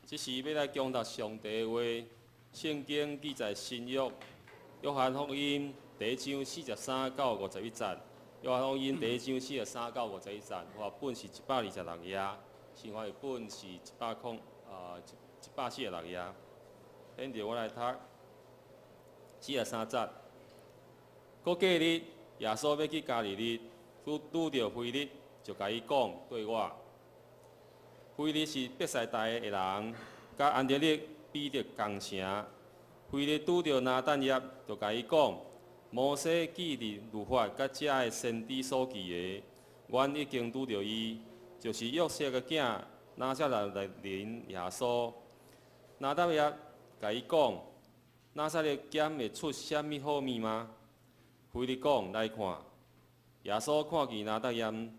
這時欲來恭讀上帝的話，聖經記載新約約翰福音第一章43到51節。約翰福音第一章43到51節，和合本是126頁，新翻譯本是一百空啊146頁。現在我來讀四十三節。閣過日，耶穌欲去加利利，拄著腓力，就共伊講：綴我。腓力是伯賽大的人，佮安德烈、彼得仝城。腓力拄著拿但業，就共伊講：摩西記佇律法佮遮的先知所記的，阮已經拄著伊，就是約瑟的囝拿撒勒人耶穌。拿但業共伊講：拿撒勒敢會出啥物好物嗎？腓力講：來看。耶穌看見拿但業，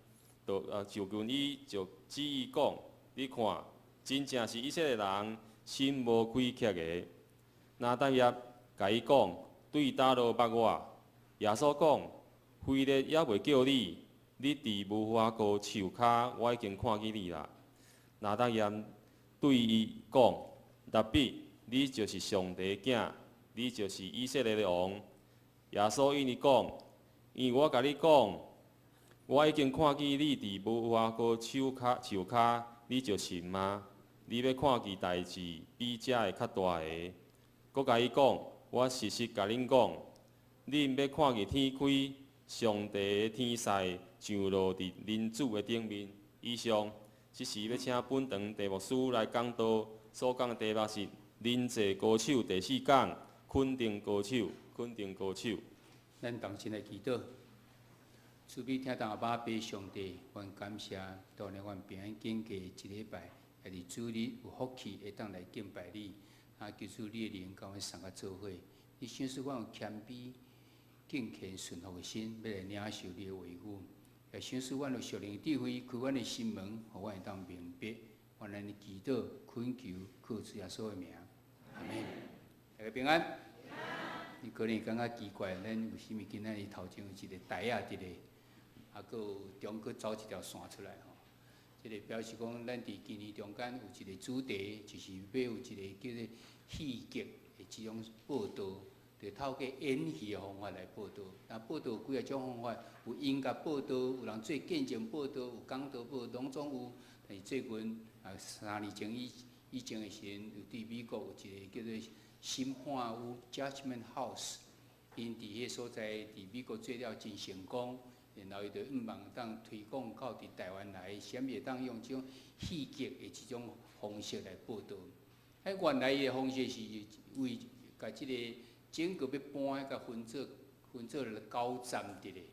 就近伊，就指伊講：你看，真正是以色列人，心無虧欠的。拿但業共伊講：對佗落捌我？耶穌講：腓力猶未叫你，你佇無花果樹跤，我已經看見你啦。拿但業對伊講：拉比，你就是上帝的囝，你就是以色列的王。耶穌應伊講：因為我共你講，我已經看見你佇無花果樹跤，你就信嗎？你欲看見代誌比這會較大的。閣共伊講：我實實共恁講，恁欲看見天開，上帝的天使降落佇人子的頂面。以上，這時欲請本堂鄭牧師來講道，所講的題目是靈祭高手第四講，肯定高手，肯定高手。咱同心來祈禱，慈悲疼痛阿爸父上帝，阮感謝，當年阮平安經過一禮拜，也佇主日有福氣會當來敬拜你。啊，求主你的靈佮阮相佮做伙，你賞賜阮有謙卑、敬虔、順服的心，欲來領受你的話語。也賞賜阮有屬靈智慧，開阮的心門，予阮會當明白。阮按呢祈禱、懇求，靠主耶穌的名，阿門。大家平安。你可能感覺奇怪，咱為啥物今仔日頭前有一個台仔佇咧，啊，閣有中閣走一條線出來吼？這個表示講，咱佇今年中間有一個主題，就是欲有一個叫做戲劇的這種報道，就透過演戲的方法來報道。那報道有幾仔種方法，有音樂報道，有人做見證報道，有講道報道，攏總有。但是最近啊，3年前以前的時陣，有佇美國有一個叫做審判屋（Judgment House），𪜶佇彼個所在佇美國做了真成功，然後伊就向望當推廣到佇台灣來，啥物會當用這種戲劇的這種方式來報道。啊，原來伊的方式是為共這個整個欲搬共分做九站佇咧，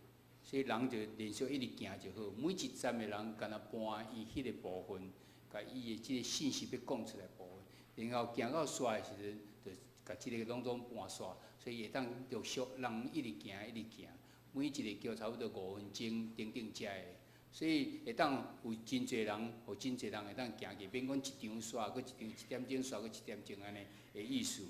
所以人就連續一直行就好。每一站的人敢若搬伊彼個部分，共伊的這個信息欲講出來部分，然後行到煞的時陣，就共這個攏總搬煞，所以會當陸續人一直行一直行，每一個橋差不多5分鐘等等遮的，所以會當有真濟人，予真濟人會當行去，免講一場煞閣一場，一點鐘煞閣一點鐘按呢的意思。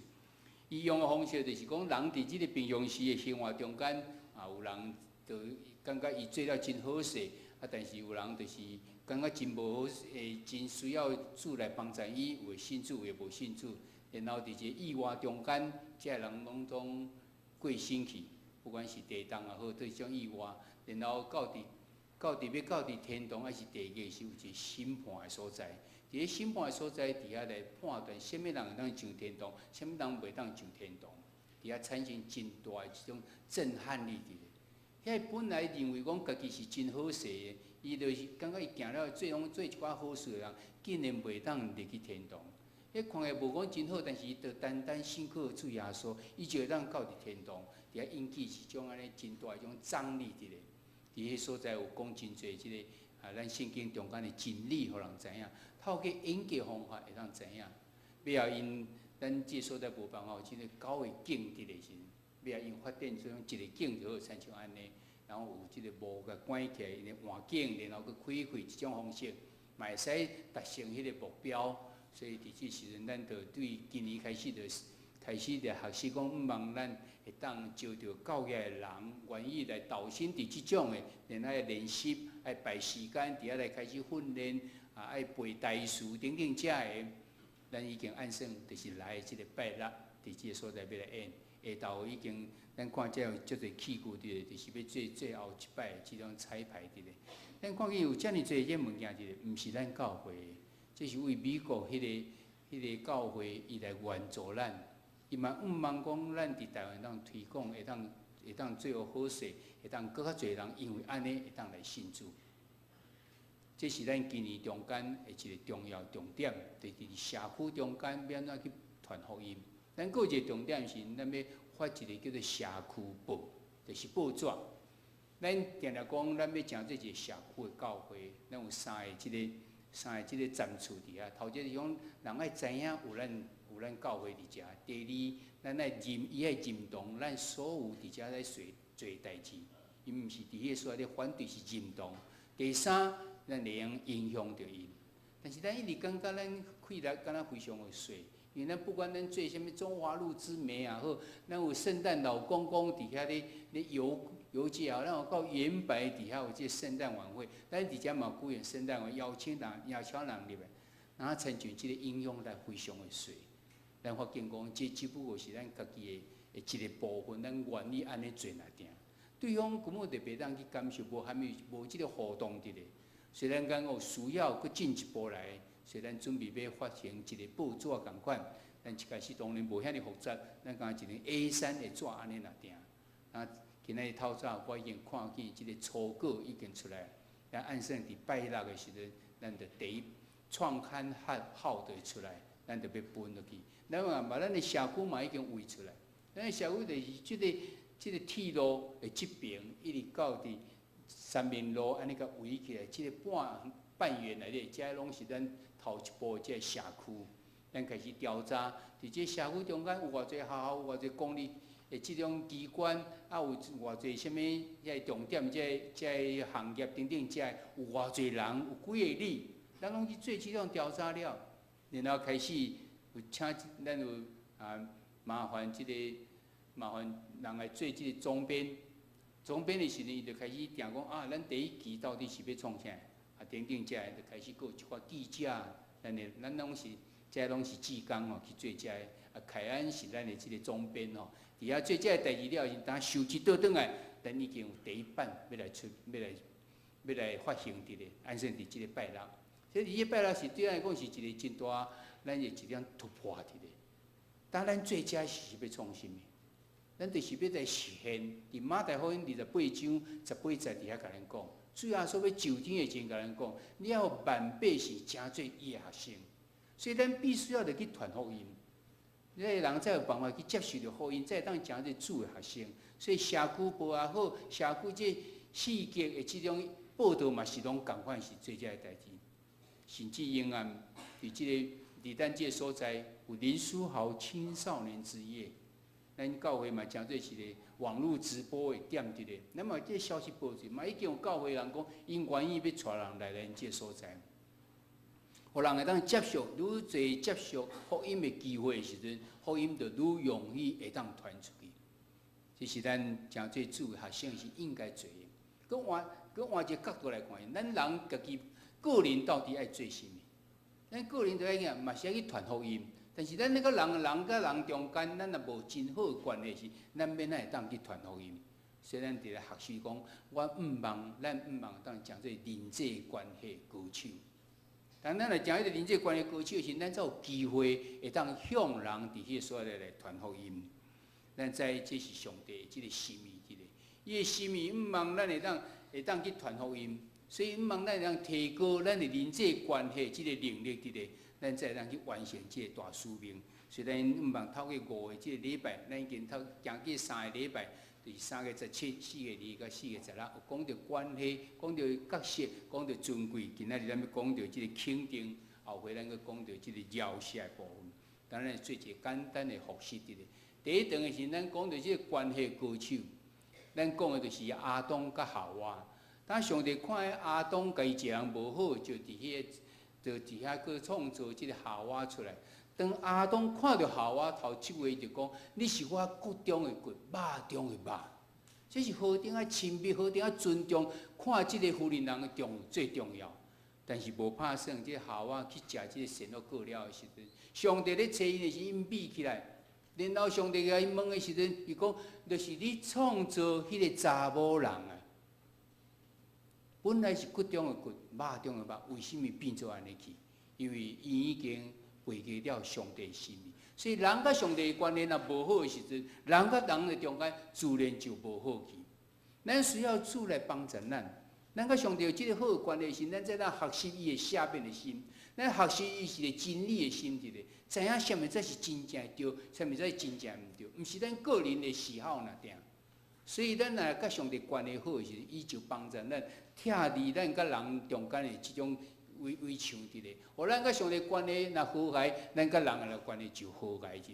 伊用的方式就是講，人佇這個平常時的生活中間，啊，有人就感覺伊做了真好勢，啊，但是有人就是感覺真無好勢，真需要主來幫助伊，有的信主，有的無信主。然後佇這個意外中間，這个人攏總過身去，不管是地動也好，佗一種意外。然後到佇欲到佇天堂抑是地獄，是有一個審判的所在。佇咧審判的所在，佇遐來判斷啥物人會當上天堂，啥物人袂當上天堂。佇遐產生真大的這種震撼力佇咧。遐本來認為講家己是真好勢的，伊就是感覺伊行了做攏做一寡好事的人，竟然袂當入去天堂。彼看起來無講真好，但是伊就單單信靠主耶穌，伊就會當到佇天堂。佇遐引起一種按呢真大的一種張力佇咧。佇彼所在有講真濟這個啊，咱聖經中間的真理，予人知影。透過演技方法會當知影。尾後𪜶咱這所在無辦法有這個九個景佇咧時，尾後𪜶發展出一個景就好，親像按呢，然後有這個幕共關起來，𪜶換景，然後閣開會這種方式，嘛會使達成彼個目標。所以佇這時陣，咱就對今年開始就學習講，向望咱會當招著教會的人願意來投身佇這種的，然後愛練習，愛排時間佇遐來開始訓練，啊，愛背台詞等等遮的。咱已經按算就是來這個拜六，佇這個所在欲來演。下晝已經，咱看這有足濟器具佇咧，就是欲做最後一擺這種彩排佇咧。咱看見有遮爾濟這物件佇咧，毋是咱教會的，這是為美國彼個教會伊來援助咱。伊嘛向望講，咱佇台灣當推廣，會當做好勢，會當閣較濟人因為按呢會當來信主。這是咱今年中間的一個重要重點，就是佇社區中間欲按怎去傳福音。咱閣有一個重點是，咱欲發一個叫做社區報，就是報紙。咱定定講，咱欲成做一個社區的教會，咱有三個這個層次佇遐。頭一個是講，人愛知影有咱教會佇遮。第二，咱愛認伊愛認同咱所有佇遮咧做做代誌，伊毋是佇彼個所在咧反對，是認同。第三，咱會用影響著𪜶。但是咱一直感覺咱氣力敢若非常的細，因為咱不管咱做啥物中華路之美也好，咱有聖誕老公公佇遐咧遊遊街也好，咱有到遠白佇遐有這聖誕晚會，咱佇遮嘛舉行聖誕晚會，邀請人入來，然後親像這個影響力非常的細。咱發現講，這只不過是咱家己的一個部分，咱願意按呢做來定。對方根本就袂當去感受，無蝦米，無這個互動佇咧。雖然講有需要閣進一步來，雖然準備欲發行一個報紙仝款，咱一開始當然無遐爾複雜，咱敢若一個 A3 的紙按呢爾定。啊，今仔日透早我已經看見這個初稿已經出來，咱按算佇拜六的時陣，咱就第一創刊號號就出來，咱就欲分落去。咱嘛把咱的社區嘛已經圍出來，咱的社區就是這個鐵路的這邊，一直到佇三民路按呢共圍起來，這個半圓內底，這攏是咱頭一步這個社區。咱開始調查，佇這社區中間有偌濟學校，有偌濟公立的這種機關，啊有偌濟啥物遐個重點，這個行業等等，這個有偌濟人，有幾個里，咱攏去做這種調查了，然後開始有請咱有啊麻煩這個麻煩人來做這個總編，總編的時陣，伊就開始定講啊，咱第一期到底是欲創啥？啊等等，這個就開始閣有一寡記者，咱攏是這攏是志工吼去做這個，啊凱安是咱的這個總編吼，佇遐做這個代誌了後，當收集倒轉來，咱已經有第一版欲來出，欲來發行佇咧，按算佇這個拜六。所以佇這拜六是對咱來講是一個真大，咱的一點突破佇咧。當咱做這是欲創啥物？咱就是欲來實現佇馬太福音28章18節佇遐共咱講，主耶穌欲上天的時陣共咱講，你要予萬百姓成做伊的學生。所以咱必須要來去傳福音，這個人才有辦法去接受著福音，才會當成做主的學生。所以社區報也好，社區這四格的這種報道嘛是攏仝款是做這个代誌。甚至永安佇這個佇咱這個所在有林書豪青少年之夜，咱教會嘛成做一個網路直播的點佇咧。咱嘛這個消息報出，嘛已經有教會人講，𪜶願意欲帶人來咱這個所在，予人會當接受愈濟接受福音的機會的時陣，福音就愈容易會當傳出去。這是咱成做主的學生是應該做的。閣換一個角度來看，咱人家己個人到底愛做啥物？咱個人就愛講嘛是愛去傳福音，但是咱那個人人佮人中間，咱若無真好的關係時，咱欲按怎會當去傳福音？所以咱佇咧學習講，我向望，咱向望當成做人際關係高手。當咱來成彼個人際關係高手時，咱才有機會會當向人佇彼個所在來傳福音。咱知這是上帝這個心意，這個伊的心意，向望咱會當去傳福音，所以向望咱會當提高咱的人際關係這個能力，佇咧，咱才會當去完成這個大使命。所以咱向望透過五個這個禮拜，咱已經透行過三個禮拜，就是3月17、4月2佮4月16，有講著關係，講著角色，講著尊貴。今仔日咱欲講著這個肯定，後回咱閣講著這個饒恕的部分。當然做一個簡單的複習佇咧。第一段的時，咱講著這個關係高手，咱講的就是亞當佮夏娃。當上帝看見亞當家己一個人無好，就佇遐閣創造這個夏娃出來。當亞當看著夏娃頭一話就講：你是我骨中的骨，肉中的肉。這是何等仔親密，何等仔尊重，看這個婦人人的重最重要。但是無拍算，這夏娃去食這個善惡果了的時陣，上帝咧揣𪜶的時，𪜶秘起來。然後上帝共伊問的時陣，伊講，就是你創造彼个查某人啊，本來是骨中的骨，肉中的肉，為啥物變做按呢去？因為伊已經背離了上帝心意。所以人佮上帝的關係若無好的時陣，人佮人的中間自然就無好去。咱需要主來幫助咱。咱佮上帝有這个好的關係時，咱才當學習伊的赦免的心，咱學習伊是個真理的心佇咧，知影啥物才是真正對，啥物才是真正毋對，毋是咱個人的喜好爾定。所以咱若佮上帝關係好的時，伊就幫助咱拆離咱佮人中間的這種圍牆佇咧。予咱佮上帝關係若和諧，咱佮人的關係就和諧者。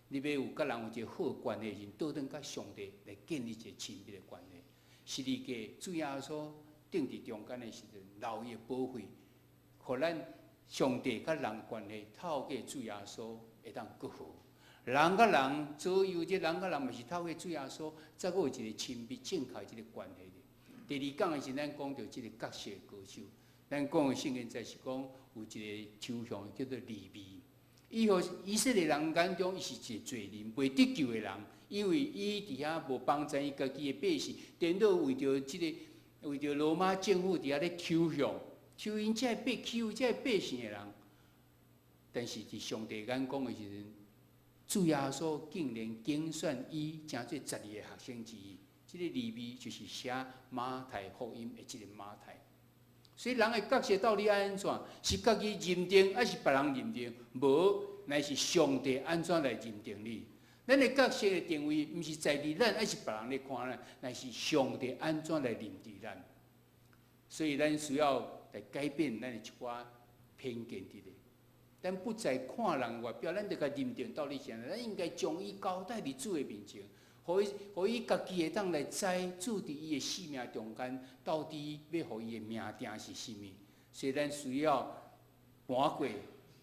你欲有佮人有一個好關係時，倒轉佮上帝來建立一個親密的關係。十字架主耶穌釘佇中間的時陣，流伊的寶血，予咱上帝佮人關係透過主耶穌會當閣好。人佮人左右，這人佮人嘛是透過主耶穌，才閣有一個親密正確這个關係的。第二講的時，咱講著這个角色高手，咱講的聖經在是講有一個抽象叫做利未。伊予以色列人眼中，伊是一個罪人，袂得救的人，因為伊佇遐無幫助伊家己的百姓，顛倒為著這个。為著羅馬政府佇遐咧抽象，抽𪜶這个百欺負這个百姓的人，但是佇上帝眼光的時陣，主耶穌竟然揀選伊成做12個學生之一。這个利未就是寫馬太福音的這个馬太。所以人的角色到底愛按怎？是家己認定，抑是別人認定？無，乃是上帝按怎來認定你？咱的角色的定位，毋是在佇咱，抑是別人咧看咱，乃是上帝按怎來認定咱。所以咱需要來改變咱的一寡偏見佇咧。咱不再看人外表，咱著共認定到底是按怎。咱應該將伊交代佇主的面前，予伊家己會當來知主佇伊的生命中間，到底欲予伊的命定是啥物。所以咱需要搬過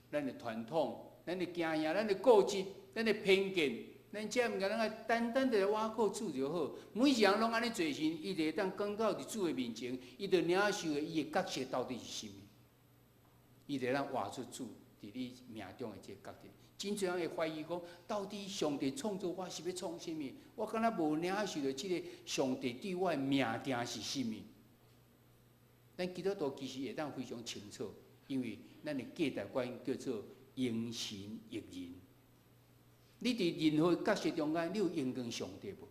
咱的傳統、咱的經驗、咱的固執、咱的偏見。咱這物件，咱愛單單的倚靠主就好。每一項攏按呢做時，伊就會當講到佇主的面前，伊就領受的伊的角色到底是啥物。伊就會當活出主佇你命中的這个角色。真濟人會懷疑講，到底上帝創造我是欲創啥物？我敢若無領受著這个上帝對我的命定是啥物？咱基督徒其實會當非常清楚，因為咱的價值觀叫做榮神益人。你佇任何角色中間，你有榮光上帝無？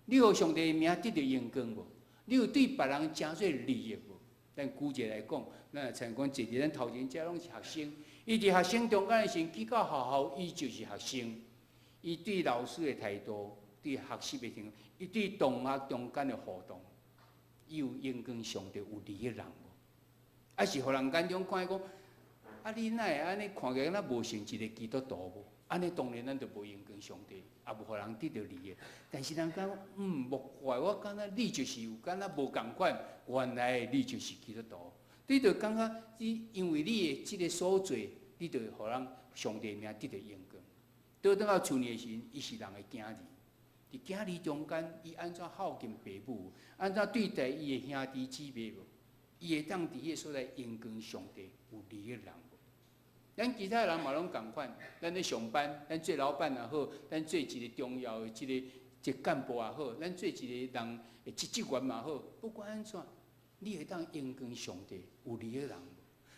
你予上帝的名得著榮光無？你有對別人成做利益無？咱舉一個來講，咱親像講，坐佇咱頭前這攏是學生。伊佇學生中間的時，去到學校，伊就是學生。伊對老師的態度，對學習的程度，伊對同學中間的互動，伊有榮光上帝有利益人無？抑是予人眼中看講，啊，你哪會按呢看起來敢若無像一個基督徒無？按呢當然咱就無榮光上帝，也無予人得著利益。但是人感覺，莫怪我感覺你就是有敢若無仝款，原來你就是基督徒。你就感覺你因為你的這个所做，你就予人上帝名得著榮光。倒轉到厝內的時，伊是人的囝兒。佇囝兒中間，伊按怎孝敬爸母，按怎對待伊的兄弟姊妹無？伊會當佇彼个所在榮光上帝有利益人無？咱其他人嘛攏仝款，咱咧上班，咱做老闆也好，咱做一个重要的這个這幹部也好，咱做一个人的職員嘛好，不管按怎，你會當榮光上帝有利益人無？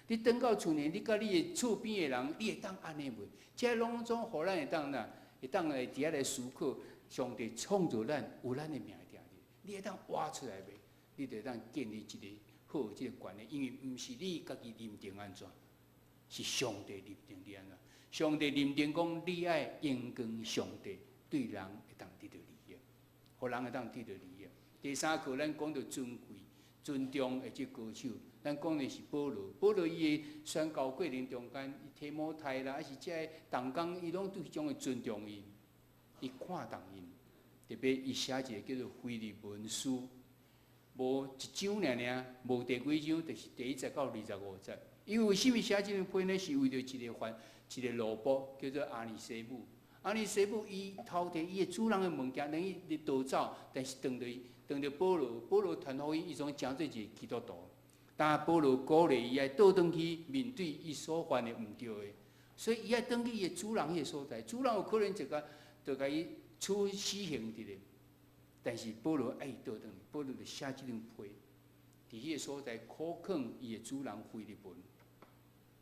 你轉到厝內，你佮你的厝邊的人，你會當按呢無？這攏總予咱會當哪，會當來佇遐來思考，上帝創造咱有咱的命定，你會當活出來袂？你就會當建立一个好的這个觀念，因為毋是你家己認定按怎。是上帝認定你按怎？上帝認定講，你愛榮光上帝，對人會當得著利益，予人會當得著利益。第三課咱講著尊貴、尊重的這高手，咱講的是保羅。保羅伊的宣教過程中間，提摩太啦，抑是這个同工，伊攏對彼種的尊重伊，伊看重𪜶。特別伊寫一个叫做腓利門書，無一章爾爾，無第幾章，就是第一節到25節。伊為啥物寫這個批呢？是為著一個犯一個奴僕，叫做阿尼西母。阿尼西母伊偷摕伊的主人的物件，等於咧逃走，但是當著當著保羅，保羅傳福音，伊總成做一個基督徒。但保羅鼓勵伊愛倒轉去面對伊所犯的毋對的，所以伊愛轉去伊的主人彼个所在，主人有可能就共就共伊處死刑佇咧。但是保羅愛伊倒轉，保羅就寫這張批，佇彼个所在苦勸伊的主人腓利門，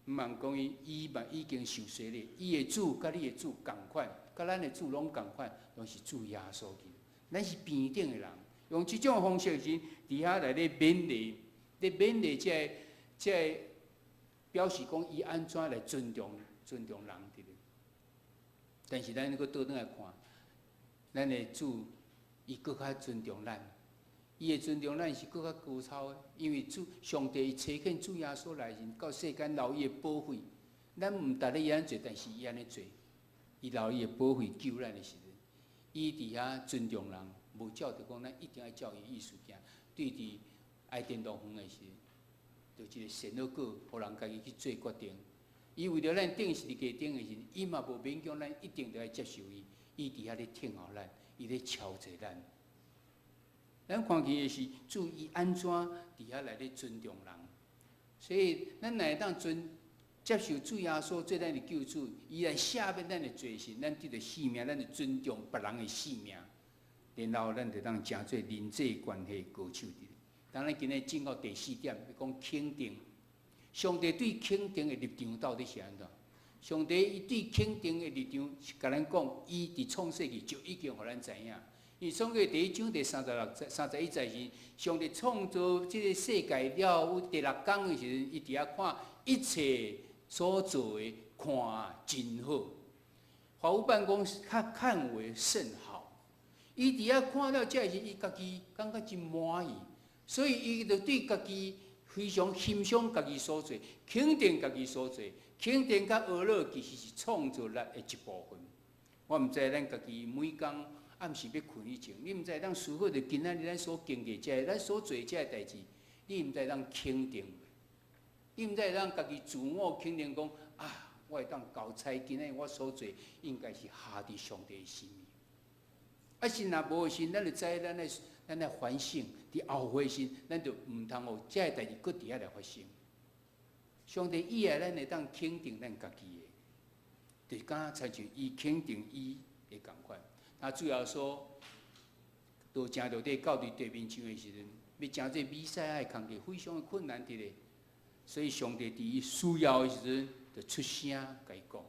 毋通講伊伊嘛已經受洗禮，伊的主佮你的主仝款，佮咱的主攏仝款，攏是主耶穌基督。咱是平等的人，用這種方式時，佇遐來咧勉勵，咧勉勵這個表示講伊按怎來尊重人佇咧。但是咱閣倒轉來看，咱的主伊閣較尊重咱，伊的尊重咱是閣較高超的，因為主上帝伊差遣主耶穌來時，到世間流伊的寶血，咱毋值得伊按呢做，但是伊按呢做，伊流伊的寶血救咱的時陣，伊佇遐尊重人，無照著講咱一定愛照伊意思行。對佇伊甸樂園的時陣，就一個善惡果，予人家己去做決定。伊為著咱釘十字架頂的時陣，伊嘛無勉強咱一定著愛接受伊。伊佇遐咧聽候咱，伊咧敲者咱。咱看見的是主伊按怎佇遐來咧尊重人，所以咱若會當尊接受主耶穌做咱的救主，伊來赦免咱的罪時，咱得著性命，咱就尊重別人的性命，然後咱就當成做人際關係高手佇。當咱今日進到第四點，欲講肯定。上帝對肯定的立場到底是按怎？上帝伊對肯定的立場是共咱講，伊佇創世記就已經予咱知影。伊創世記第一章第36節、31節時，上帝創造這個世界了有第六工的時陣，伊佇遐看一切所做的，看真好。華語版講較看為甚好。伊佇遐看了這時，伊家己感覺真滿意，所以伊就對家己非常欣賞家己所做，肯定家己所做，肯定佮呵咾其實是創造力的一部分。我毋知咱家己每工暗時欲睏以前，你毋知會當思考著今仔日咱所經過這个，咱所做這个代誌，你毋知會當肯定袂？你毋知會當家己自我肯定講啊，我會當交差，今仔日我所做應該是合佇上帝的心意。啊是若無的時，咱就知咱愛反省，佇後悔時，咱就毋通予這个代誌閣佇遐來發生。上帝伊愛咱會當肯定咱家己的，就敢親像伊肯定伊的仝款。啊，主耶穌到正落底到佇地面上的時陣，欲成做彌賽亞的工課，非常的困難佇咧。所以上帝佇伊需要的時陣，就出聲共伊講，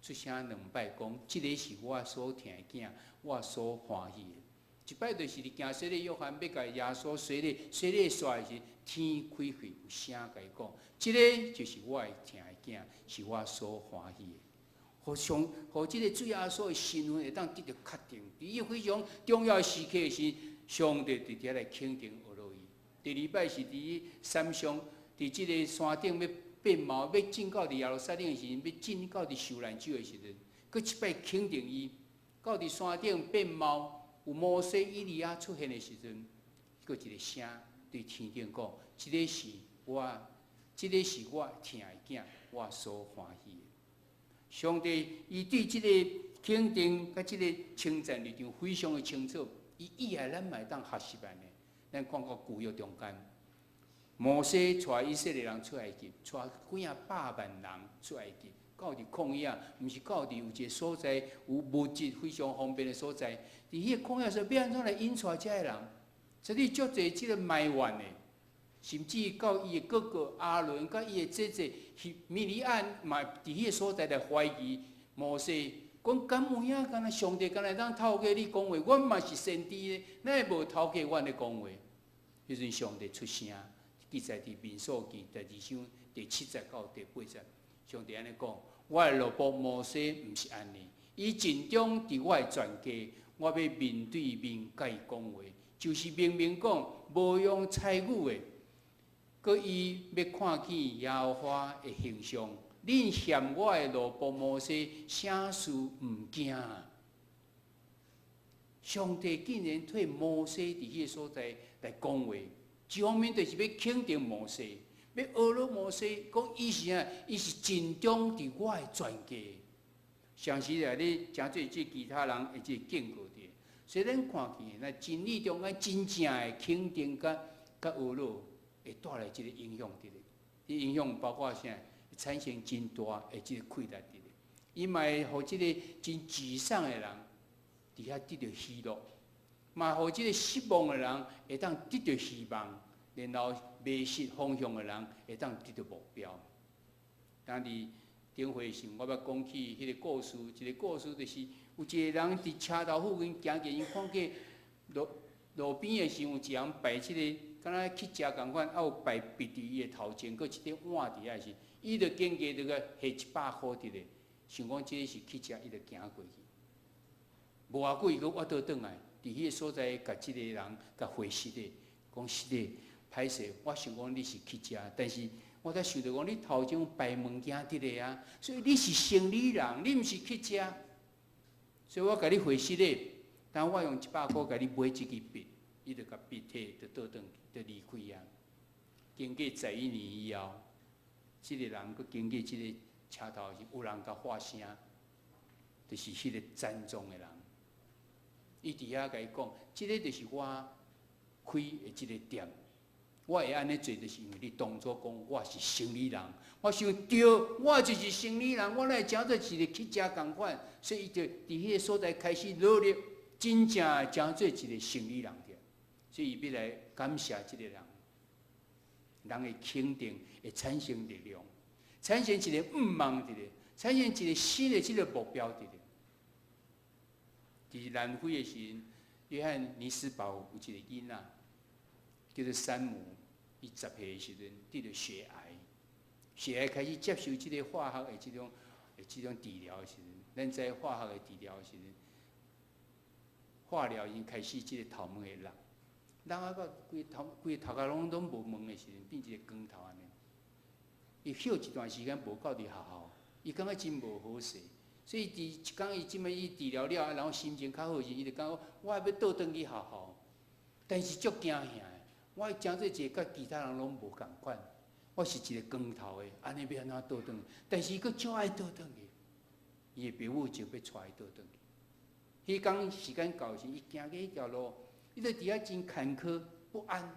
出聲兩擺講，這个是我所疼的囝，我所歡喜的。一擺就是佇行洗禮約翰欲共耶穌洗禮，洗禮煞的時，天開開有聲共伊講，這个就是我的疼的囝，是我所歡喜的。予上，予這个主耶穌的身份會當得著確定。佇伊非常重要的時刻時，上帝佇遐來肯定呵咾伊。第二擺是佇山上，佇這个山頂欲變貌，欲進到佇耶路撒冷的時陣，欲進到佇受難者的時陣，閣一擺肯定伊。到佇山頂變貌，有摩西、以利亞出現的時陣，閣一個聲對天頂講：這个是我，這个是我疼的囝，我所歡喜的。上帝伊對這個肯定佮這个稱讚立場非常的清楚，伊意愛咱嘛會當學習按呢。咱看到舊約中間，摩西帶以色列人出埃及，帶幾仔百萬人出埃及，到佇曠野，毋是到佇有一个所在有物質非常方便的所在，佇彼个曠野說欲按怎來引帶遮个人？所以足濟這个埋怨的，甚至到伊的哥哥亞倫，佮伊的姐姐米利暗嘛，佇彼个所在來懷疑摩西，講敢有影？敢若上帝敢若會當透過你講話？阮嘛是先知咧，哪會無透過阮咧講話？彼陣上帝出聲，記載佇民數記第二章第七節到第八節，上帝按呢講：我的奴僕摩西毋是按呢，伊盡忠佇我的全家，我欲面對面佮伊講話，就是明明講，無用猜語的。閣伊欲看見耶和華的形象，恁嫌我的奴僕摩西啥事毋驚？上帝竟然替摩西佇彼个所在來講話，一方面就是欲肯定摩西，欲呵咾摩西，講伊是啥？伊是盡忠佇我的全家。相信來你誠濟這其他人會這警告佇，所以咱看見那真理中間真正的肯定佮呵咾。會帶來這个影響佇咧。這影響包括啥？產生真大的這个氣力佇咧。伊嘛會予這个真沮喪的人，佇遐得著喜樂；嘛予這个失望的人會當得著希望，然後迷失方向的人會當得著目標。當佇頂回時，我捌講起彼个故事，一个故事就是有一个人佇車頭附近行過，伊看見路路邊的時有一人擺這个，敢若乞食仝款，啊有擺筆佇伊的頭前，閣一個碗佇遐時，伊就經過就共下100箍佇咧，想講這个是乞食，伊就行過去。無偌久，伊閣倚倒轉來，佇彼个所在，共這个人共回失禮，講失禮，歹勢，我想講你是乞食，但是我才想著講你頭前有擺物件佇咧啊，所以你是生理人，你毋是乞食，所以我共你回失禮，但我用一百箍共你買這支筆，伊就共筆提，就倒轉去，就離開啊。經過11年以後，這个人閣經過這个車頭時，有人共喊聲，就是彼个殘障的人。伊佇遐共伊講，這个就是我開的這个店，我會按呢做，就是因為你當初講我是生理人，我想對，我就是生理人，我哪會成做一个乞食仝款，所以伊就佇彼个所在開始努力，真正成做一个生理人。所以伊欲來感謝這个人，人的肯定會產生力量，產生一个向望佇咧，產生一个新的這个目標佇咧。佇南非的時陣，約翰尼斯堡有一個囡仔，叫做山姆，伊10歲的時陣得著血癌，血癌開始接受這个化學的這種治療的時陣，咱知化學的治療的時陣，化療已經開始這个頭毛會落，落啊到規頭規個頭殼攏攏無毛的時陣，變一个光頭按呢。伊歇一段時間無到佇學校，伊感覺真無好勢。所以佇一工伊這擺伊治療了，然後心情較好時，伊就感覺我欲倒轉去學校，但是足驚嚇的，我成做一个佮其他人攏無仝款，我是一个光頭的，按呢欲按怎倒轉？但是伊閣足愛倒轉去，伊的爸母就欲帶伊倒轉去。彼工時間到時，伊行過彼條路，伊就佇遐真坎坷不安。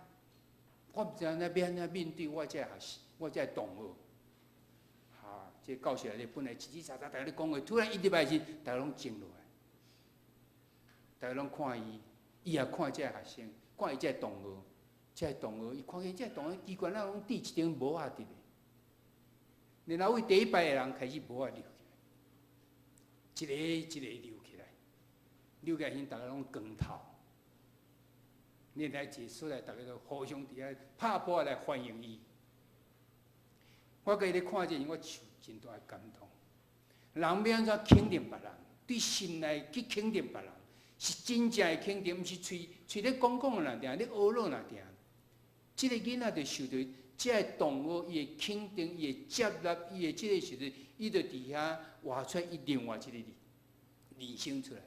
我毋知影欲按怎面對我這个學生，我這个同學。哈，這個教室內底本來嘰嘰喳喳，逐家咧講話，突然伊入來時，逐家攏靜落來，逐家攏看伊，伊也看這個學生，看伊這個同學，這個同學，伊看見這個同學奇怪，哪攏佇一頂帽仔佇咧？然後為第一排的人開始帽仔溜起來，一个一个溜起來，溜起來時，逐家攏光頭。你來一個所在，逐家都互相佇遐拍噗仔來歡迎伊。我共伊咧看這，我受真大的感動。人欲按怎肯定別人？對心內去肯定別人，是真正的肯定，毋是喙喙咧講講爾爾，咧呵咾爾爾。這个囡仔就受著這个同學伊的肯定，伊的接納，伊的這个時陣，伊就佇遐活出伊另外一个人生出來。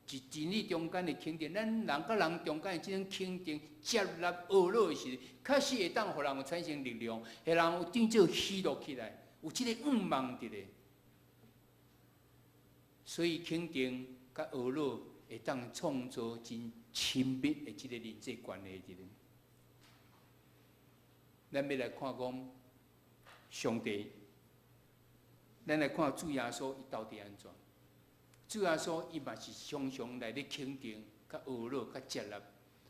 是真理中間的肯定，咱人佮人中間的這種肯定、接納、呵咾的時陣，確實會當予人有產生力量，予人有當做喜樂起來，有這个向望佇咧。所以肯定佮呵咾會當創造真親密的這个人際關係佇咧。咱欲來看講上帝，咱來看主耶穌伊到底按怎？主耶穌伊嘛是常常來咧肯定、佮呵咾、佮接納。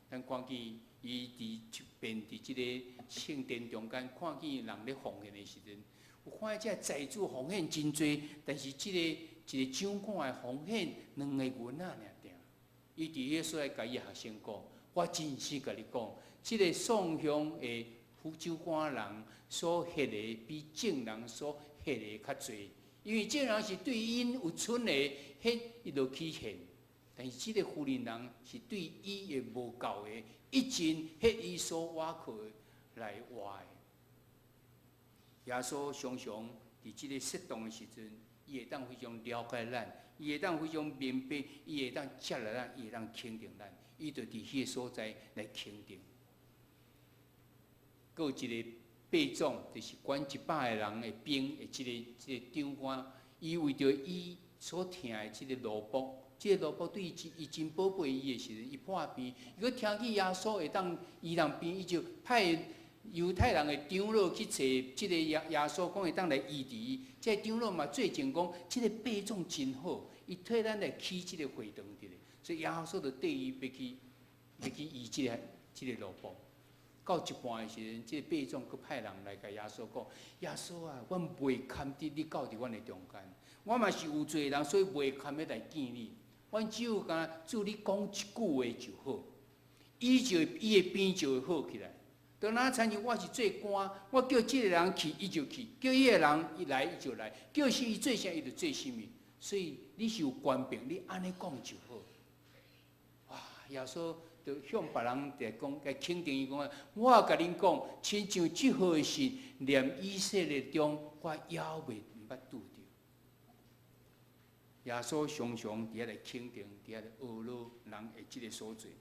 咱看見伊佇一遍佇這个聖殿中間，看見人咧奉獻的時陣，有看見這財主奉獻真濟，但是這个一個長管的奉獻兩個銀仔爾爾。伊佇彼個所在共伊學生講：我真實共你講，這个送香的副長官人所獻的，比眾人所獻的較濟。因為眾人是對𪜶有賰的，彼伊就去獻；但是這個婦人人是對伊的無夠的，一盡彼伊所倚靠的來活的。耶穌常常佇這个適當的時陣，伊會當非常了解咱，伊會當非常明白，伊會當接納咱，伊會當肯定咱，伊就佇彼个所在來肯定。閣有一個百總，就是管100個人的兵的這个長官，伊為著伊所疼的這个奴僕，這個奴僕對伊伊真寶貝伊的時陣，伊破病，伊閣聽見耶穌會當醫人病，伊就派猶太人的長老去揣這個耶耶穌，講會當來醫治伊。這個長老嘛做證講，這個百總真好，伊替咱來起這個會堂佇咧，所以耶穌就綴伊欲去欲去醫這個這個奴僕。到一半的時陣，這個百總閣派人來共耶穌講：耶穌啊，阮袂堪得你到佇阮的中間，我嘛是有罪的人，所以袂堪欲來見你。阮只有干焦主你講一句話就好，伊就伊的病就會好起來。就若親像我是做官，我叫這個人去，伊就去；叫彼個人伊來，伊就來；叫伊做啥，伊就做啥物。所以你是有權柄，你按呢講就好。哇！耶穌就向別人佇講，共肯定伊講，我共恁講，親像這號的信，連以色列中我猶未毋捌拄著。耶穌常常佇遐來肯定，佇遐來呵咾人的這个所做。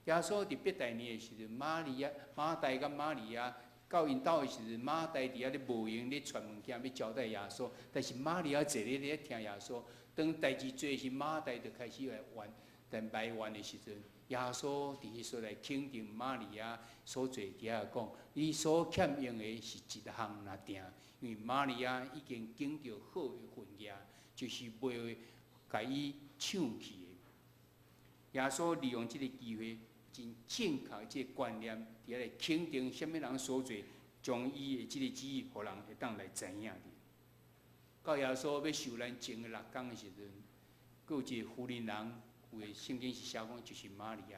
耶穌佇伯大尼的時陣，瑪利亞、馬大佮瑪利亞到𪜶兜的時陣，馬大佇遐咧無閒咧傳物件欲招待耶穌，但是瑪利亞坐咧咧聽耶穌。當代誌做時，馬大就開始來怨，但埋怨的時陣，耶穌佇彼所在肯定瑪利亞所做，佇遐講：你所欠用的是一項爾定，因為瑪利亞已經揀著好的份額，就是袂會共伊搶去的。耶穌利用這个機會，真正確這个觀念，佇遐來肯定啥物人所做，將伊的這个旨意，予人會當來知影的。到耶穌欲受難前的六工的時陣，閣有一个婦人人，有的聖經是寫講就是瑪利亞，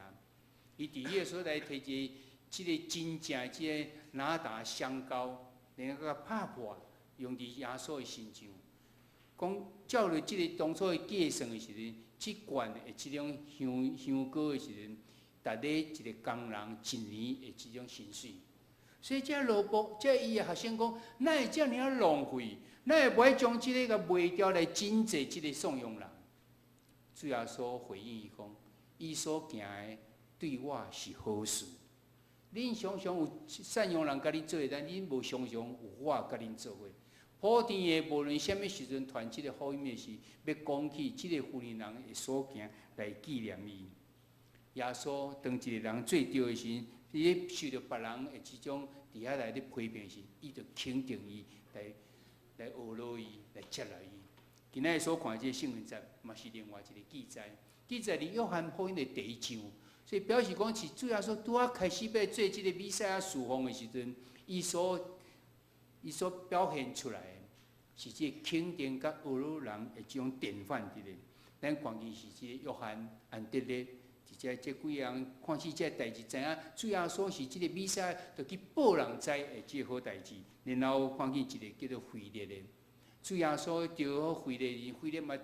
伊佇彼个所在提一個這个真正的這个哪噠香膏，然後共拍破，用佇耶穌的身上。講照著這个當初的計算的時陣，這罐的這種香香膏的時陣，逐咧一个工人一年的這種薪水。所以這奴僕，這伊的學生講，哪會遮爾仔浪費？哪會無愛將這个共賣掉來賑濟這个送養人？主耶穌回應伊講：伊所行的對我是好事。恁常常有贍養人共恁做伙，但恁無常常有我共恁做伙。普天的無論啥物時陣傳這个福音的時，欲講起這个婦人人的所行來紀念伊。耶穌當一个人做對的時，伊受著別人的這種佇遐來咧批評時，伊就肯定伊，來來呵咾伊，來接納伊。今仔日所看的這个聖經節，嘛是另外一个記載，記載佇約翰福音的第一章，所以表示講是主耶穌拄仔開始欲做這个彌賽亞事奉的時陣，伊所伊所表現出來的，是這个肯定佮呵咾人的這種典範佇咧。咱看見是這個約翰、安德烈，佇這這幾人看見這个代誌，知影主耶穌是這个彌賽亞，就去報人知的這个好代誌。然後看見一个叫做腓力的，主耶穌著腓力，腓力嘛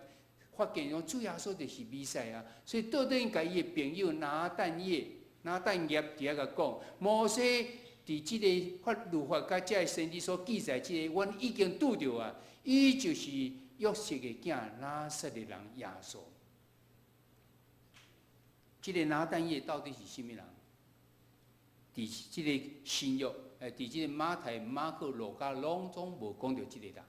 發現講主耶穌就是彌賽亞，所以倒轉共伊的朋友拿但業、拿但業佇遐共講，摩西佇這个法律法佮這个先知所記載這个，阮已經拄著啊，伊就是約瑟的囝拿撒勒人耶穌。這个拿但業到底是啥物人？佇這个新約，佇這个馬太、馬可、路加攏總無講著這个人，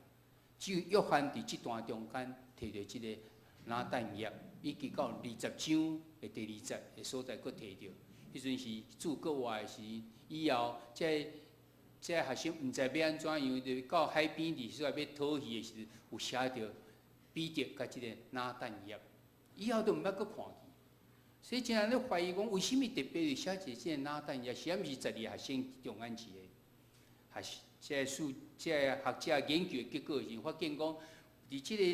只有約翰佇這段中間提著這个拿但業，以及到20章的第二節的所在，閣提著。彼陣是主閣活的時，以後這個這個學生毋知欲按怎樣，就到海邊佇所在欲討魚的時陣，有寫著彼得佮這个拿但業，以後都毋捌閣看見。所以真人咧懷疑講，為啥物特別寫一個這个拿但業，是毋是十二學生中間一個？還是這个數這个學者研究的結果是發現講，佇這个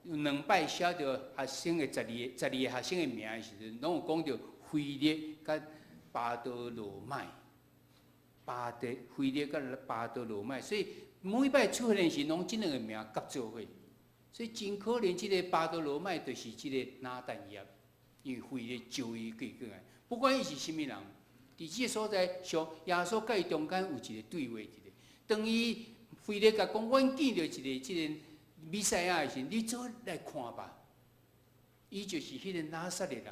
有兩擺寫著學生的十二十二个學生的名的時陣，攏有講著腓力佮巴多羅買，巴德腓力佮巴多羅買，所以每擺出現時，攏這兩个名夾做伙，所以真可能這个巴多羅買就是這个拿但業，因為腓力招伊過過來，不管伊是啥物人，佇這个所在，上耶穌佮伊中間有一個對話佇咧。當伊腓力共講，阮見著一个這个彌賽亞的時，你做來看吧。伊就是彼個拿撒勒人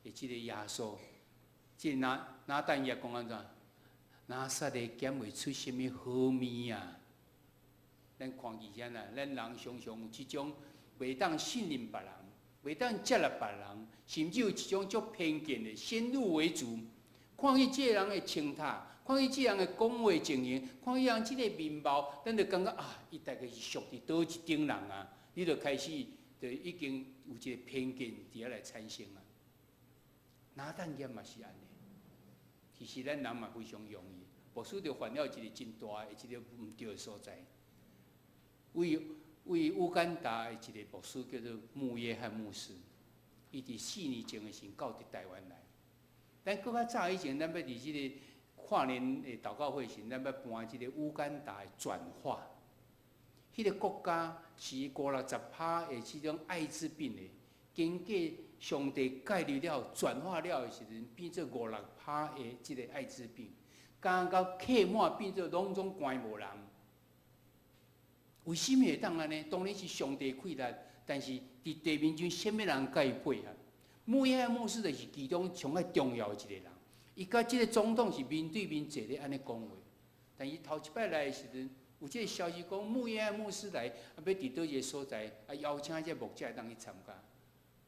的這个耶穌。這個拿拿但業講按怎？拿撒勒敢會出啥物好物啊？咱看見啥啦？咱人常常有這種袂當信任別人，袂當接納別人，甚至有一種足偏見的先入為主，看見這個人的穿搭，看見這個人的講話情形，看見人這個面貌，咱就感覺啊，伊大概是屬佇佗一等人啊，你就開始就已經有一個偏見佇遐來產生啊。拿但業嘛是按呢，其實咱人嘛非常容易，牧師就犯了一個真大的這個毋對的所在。為烏干達的一個牧師叫做穆約翰牧師，伊佇4年前的時到佇台灣來。咱閣較早以前，咱欲佇這個跨年的禱告會時，咱欲搬這個烏干達的轉化。彼個國家是五六十趴的這種愛滋病的，經過上帝介入了轉化了的時陣，變做五六趴的這個愛滋病，加到客滿變做攏總關無人。為啥物會當按呢？當然是上帝氣力，但是佇地面上啥物人共伊配合？穆約翰牧師就是其中上較重要的一個人。伊佮這個總統是面對面坐咧按呢講話。但伊頭一擺來的時陣，有這個消息講穆約翰牧師來，啊，欲佇佗一個所在，啊，邀請這牧者會當去參加。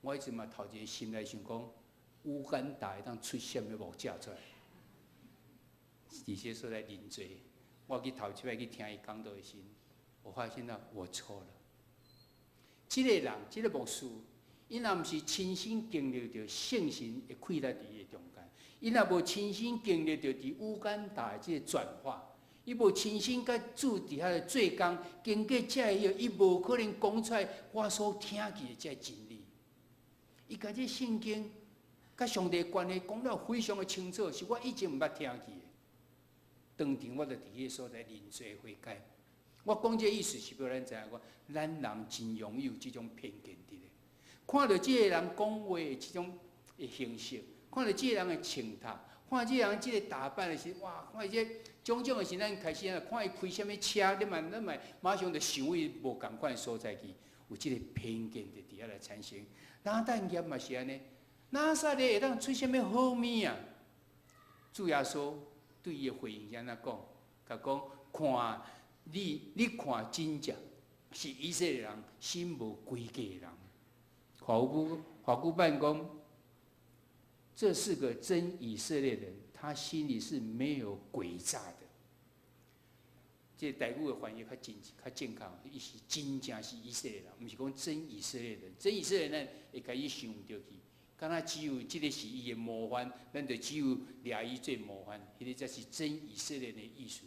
我彼陣嘛頭一个心內想講，烏干達會當出啥物牧者出來？佇這所在認罪，我去頭一擺去聽伊講道的時，我發現到我錯了。這個人，這個牧師，伊若毋是親身經歷著聖神的氣力佇伊的中間，伊若無親身經歷著佇烏干達的這個轉化，伊無親身佮主佇遐個做工，經過這个，伊無可能講出來我所聽見的這個真理。伊共這聖經佮上帝關係講了非常的清楚，是我以前毋捌聽見的。當場我就佇彼個所在認罪悔改。我講這個意思是欲咱知影講，咱人真容易有這種偏見佇咧。看著這個人講話的這種的形式，看著這個人的穿搭，看這個人這個打扮的時，哇！看伊這種種的時，咱開始啊，看伊開啥物車，你嘛咱嘛馬上就想伊無仝款的所在去，有這個偏見就佇遐來產生。拿但業嘛是按呢，拿撒勒會當出啥物好物啊？主耶穌對伊的回應是按怎講？共講看你，你看真正是以色列人心無詭計的人。華語版講，這是個真以色列人，他心裡是沒有詭詐的。這個台語的翻譯較真較正確，伊是真正是以色列人，毋是講真以色列人。真以色列人會共伊想毋著去，敢若只有這個是伊的模範，咱就只有掠伊做模範，彼個才是真以色列人的意思。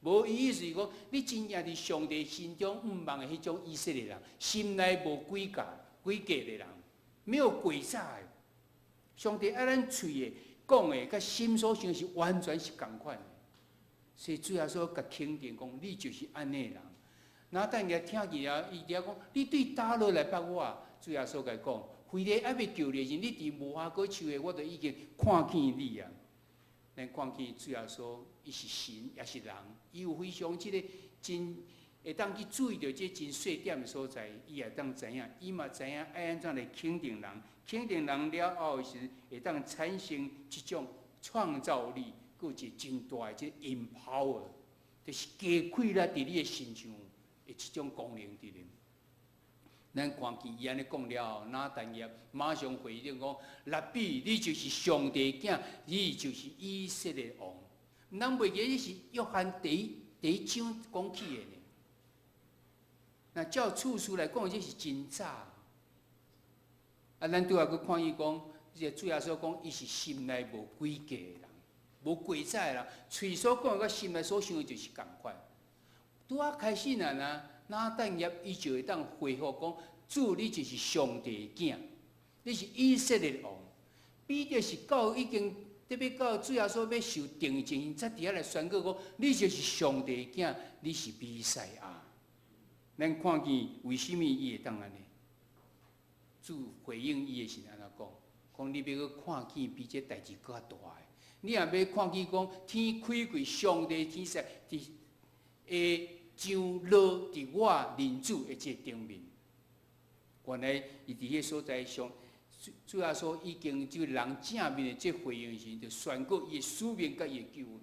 無伊意思是講，你真正佇上帝心中向望的彼種以色列人，心內無詭計、詭計的人，沒有詭詐的。上帝愛咱喙的講的，佮心所想是完全是仝款的。所以主耶穌共肯定講，你就是按呢人。拿但業聽見了，伊佇遐講，你對佗落來捌我？主耶穌共伊講，腓力猶未叫你時，你佇無花果樹下，我就已經看見你啊。咱看見主耶穌，伊是神，也是人，伊有非常這個真會當去注意著這真細點的所在，伊也當知影，伊嘛知影愛按怎來肯定人，肯定人了後時，會當產生這種創造力，閣有一個真大的這個 empower，就是加氣力佇你的身上的這種功能佇咧。咱看見伊按呢講了後，拿但業馬上回應講：拉比，你就是上帝囝，你就是以色列王。咱袂記得是約翰第一章講起的呢。那照次序來講，這是真早。啊，咱拄仔閣看伊講，這個主耶穌講，伊是心內無詭計的人，無詭詐的人，喙所講的佮心內所想的就是仝款。拄仔開始若若拿但業伊就會當回覆講：主，你就是上帝囝，你是以色列王。彼得是到已經特別到主耶穌欲受釘前，才佇遐來宣告講：你就是上帝囝，你是彌賽亞。咱看見為啥物伊會當按呢？主回應伊的時按怎講？講你欲閣看見比這代誌閣較大的。你若欲看見講天開開，上帝天使佇會降落佇我人子的這頂面。原來伊佇彼个所在上，主耶穌已經就人正面的這回應時，就宣告伊的使命佮伊的救恩。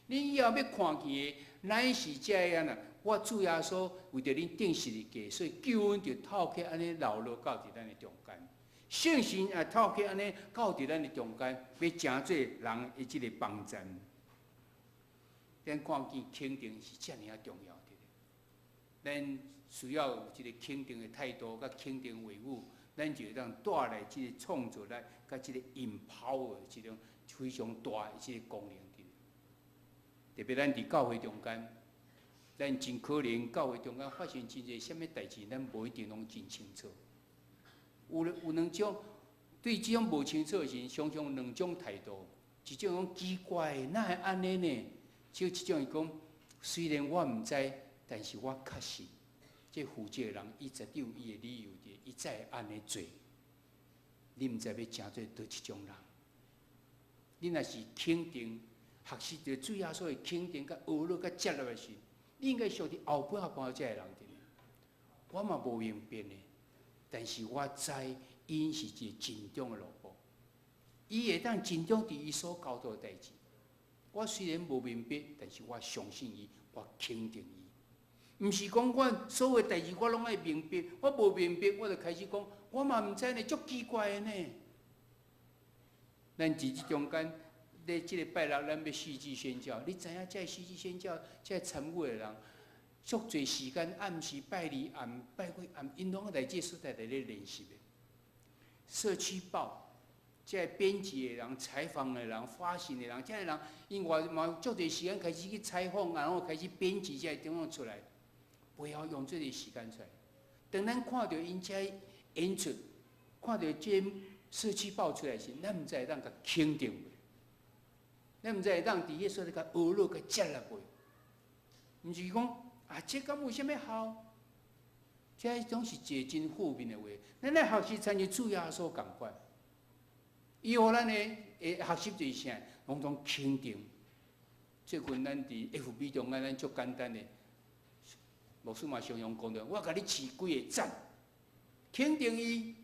你以後欲看見的，乃是這樣啊！我主耶穌為著恁釘十字架，所以救恩就透過按呢流落到佇咱的中間，聖神也透過按呢到佇咱的中間，欲成做人的這个幫贊。咱看見肯定是遮爾仔重要的。咱需要有這个肯定的態度，佮肯定話語，咱就會當帶來這个創造力，佮這个 empower 這種非常大的這个功能佇。特別咱佇教會中間，咱真可能教會中間發生真濟啥物代誌，咱無一定攏真清楚。有兩種對這種無清楚的時，常常兩種態度，一種講奇怪，哪會按呢呢？就一種是講，雖然我毋知，但是我確信，這負責的人伊絕對有伊的理由佇，伊才會按呢做。你毋知欲成做佗一種人？你若是肯定學習著主耶穌的肯定、佮學樂、佮接納的時，你應該屬佇後半後半這个人佇咧。我嘛無明白呢，但是我知𪜶是一个盡忠的奴僕，伊會當盡忠佇伊所交託的代誌。我雖然無明白，但是我相信伊，我肯定伊。毋是講我所有代誌我攏愛明白，我無明白我就開始講，我嘛毋知呢，足奇怪的呢。咱佇這中間，咧這个拜六咱欲戲劇宣教，你知影這个戲劇宣教，這个參與的人，足濟時間，暗時拜二暗拜幾暗，𪜶攏來這所在佇咧練習的。社區報，這個編輯的人、採訪的人、發行的人，這个人，𪜶外嘛足濟時間開始去採訪，然後開始編輯，這個地方出來，背後用這個時間出來。當咱看著𪜶這演出，看著這社區報出來時，咱毋知會當共肯定袂？咱毋知會當佇彼所在共學樂、共接納袂？毋是講啊，這敢有啥物效？這總是一個真負面的話。咱來學習親像主耶穌仝款，伊予咱的學習就是啥？攏總肯定。最近咱佇 FB 中間，咱足簡單的，牧師嘛常常講著，我共你飼幾个讚，肯定伊。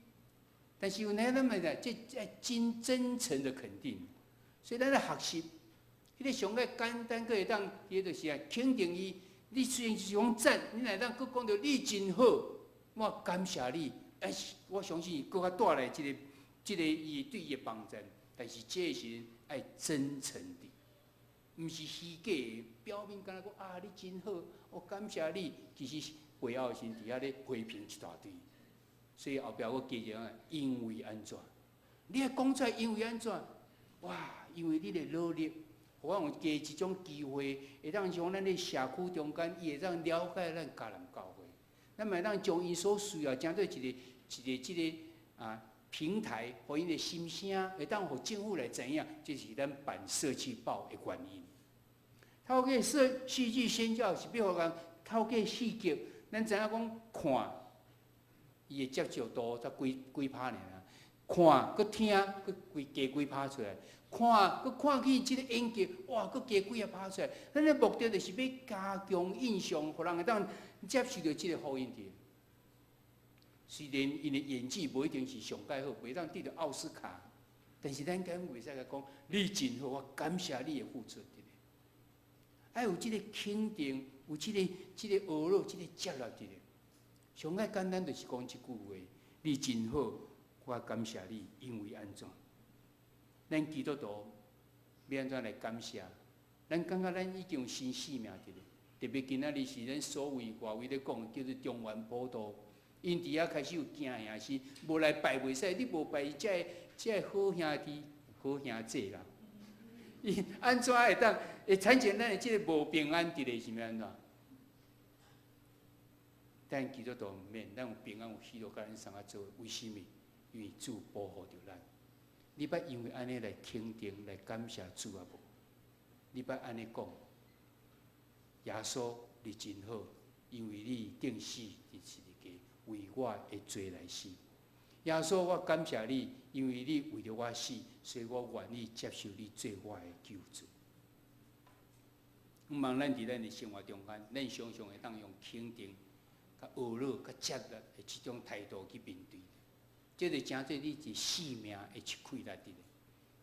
但是有呢，咱咪這真真誠的肯定。所以咱來學習，彼个上個簡單，閣會當，彼個就是啊，肯定伊。你雖然是講讚，你若當閣講著你真好，我感謝你。但是我相信閣較帶來這個伊對伊的幫助。但是這個時愛真誠的，毋是虛假的。表面敢若講啊，你真好，我感謝你。其實背後是佇遐咧批評一大堆。所以後壁閣加一個，因為按怎？你愛講出來，因為按怎？哇！因為你的努力，予我有加這種機會，會當將咱的社區中間，伊會當了解咱迦南教會，咱嘛會當將𪜶所需要，成做一個一個這个平台，予𪜶的心聲，會當予政府來知影，這是咱辦社區報的原因。透過社戲劇宣教是欲予人透過戲劇，咱知影講看，伊的接受度才幾幾趴爾啊，看，閣聽，閣幾加幾趴出來。看，閣看去這个演劇，哇，閣加幾仔趴出來。咱的目的就是欲加強印象，予人會當接受著這个福音佇。雖然𪜶的演技無一定是上蓋好，袂當得著奧斯卡，但是咱敢袂使共講，你真好，我感謝你的付出。愛有這个肯定，有這個學樂，這个接納佇咧。上蓋簡單就是講這句話：你真好，我感謝你，因為按怎？咱基督徒欲按怎來感謝？咱感覺咱已經有新生命佇咧。特別今仔日是咱所謂外圍咧講，叫做中元普渡。𪜶佇遐開始有行兄時，無來拜袂使，你無拜這個這个好兄弟、好兄姊啦。伊按怎會當會產生咱的這个無平安佇咧？是欲按怎？但基督徒毋免，咱有平安有喜樂，共咱送仔做，為啥物？因為主保護著咱。你捌因為按呢來肯定、來感謝主啊無？你捌按呢講？耶穌，你真好，因為你釘死佇十字架，為我的罪來死。耶穌，我感謝你，因為你為著我死，所以我願意接受你做我的救主。毋望咱佇咱的生活中間，咱常常會當用肯定、佮學樂、佮接納的這種態度去面對。這就成做你一個生命的一氣力佇咧，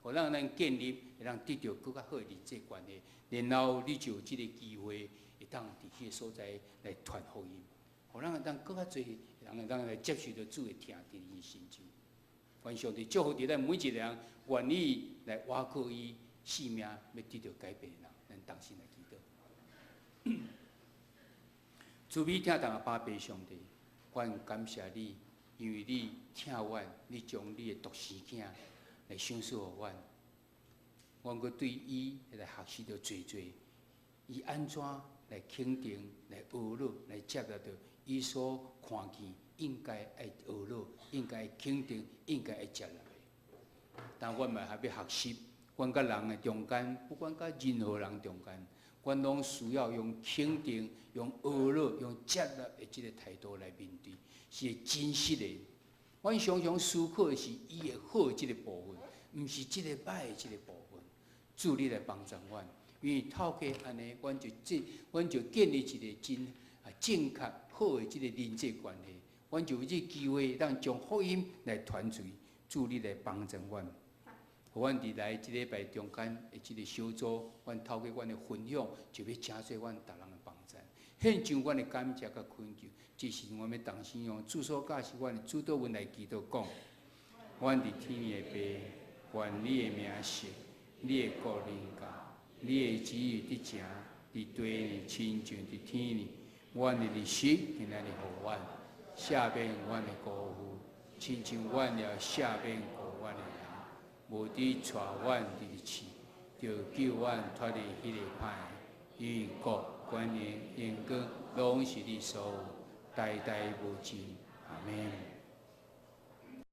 予咱咱建立，會當得著閣較好的人際關係，然後你就有這个機會，會當佇彼个所在來傳福音，予咱會當閣較濟人會當來接受著主的疼佇𪜶身上。願上帝祝福佇咱每一個人願意來倚靠伊性命欲得著改變的人，咱同心來祈禱。慈悲疼痛的阿爸父上帝，阮感謝你，因為你疼阮，你將你的獨生囝來賞賜予阮。阮閣對伊來學習著濟濟，伊按怎來肯定、來學樂、來接納著伊所看見應該愛學樂、應該肯定、應該愛接納的。但阮嘛還欲學習，阮佮人的中間，不管佮任何人中間，阮攏需要用肯定、用學樂、用接納的這个態度來面對，是真實的。阮常常思考的是伊的好的這个部分，毋是這个歹的這个部分。主你來幫助阮，因為透過按呢，阮就建立一个真正確好的這个人際關係。阮就有這个機會，當將福音來傳傳。主你來幫助阮，予阮佇來這禮拜中間的這个小組，阮透過阮的分享，就欲成做阮逐人的幫助。獻上阮的感謝佮懇求，這是阮欲同心用主所教示阮的主禱文來祈禱講：阮佇天的父，願你的名聖，你的國臨到，你的旨意得成，佇地呢，親像佇天呢。阮的日食今仔日予阮，赦免阮的辜負，親像阮也赦免辜阮的人。無得帶阮入去試，著救阮脫離彼个歹的。因為國、權勢、榮光，攏是你所有，代代無盡。阿們。